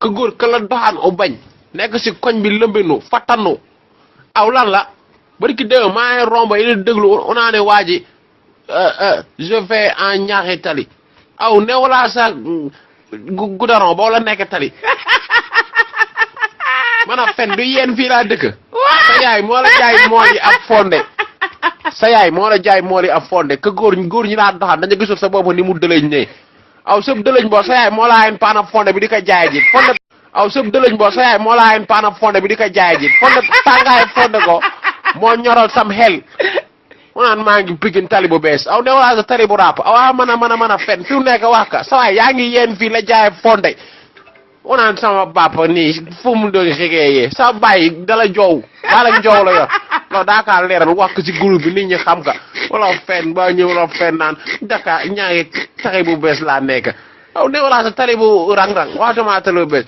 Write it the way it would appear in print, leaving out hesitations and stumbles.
ka góor ka la doxaan o bañ nekk si koñ bi lëmbenu fattanu aw lan la bari ki dégg maa ngi romb yi déglu on ne waa ji je vais en ñaaxi tali aw newulaa sa gudaron boo la nekk tali man a fen du yéen fii laa dëkk sa yaay moo la jaay mool yi ab fonde sa yaay moo la jaay mool yi ab fonde ka góor ñi laa doxaan dañu gisul sa bopp ni mu dëlëñ ne aw sëb dëlëñ boo sa yaay moo laa hen paana fonde bi di ko jaay ji fonde aw sëb dëlëñ boo sa yaay moo laa hen paana fonde bi di ko jaay ji fonde tàngaay fonde ko moo ñoral sam xel mu naan maa ngi Pikine tali bu bees aw ne wala sa tali bu ràpp aw mën a fen fi mu nekk wax ka sa waay yaa ngi yéen fii la jaay fonde mu naan sama bàpp nii fu mu doon xigee sa bàyyi dala joow wala njoow la yor loolu daa kaa leeral wax ko ci groupe bi nit ñi xam ka wala fen ba ñëw la fen naan Dakar ñaari tali bu bees laa nekk aw ne wala sa tali bu rang-rang waxtuma tali bu bees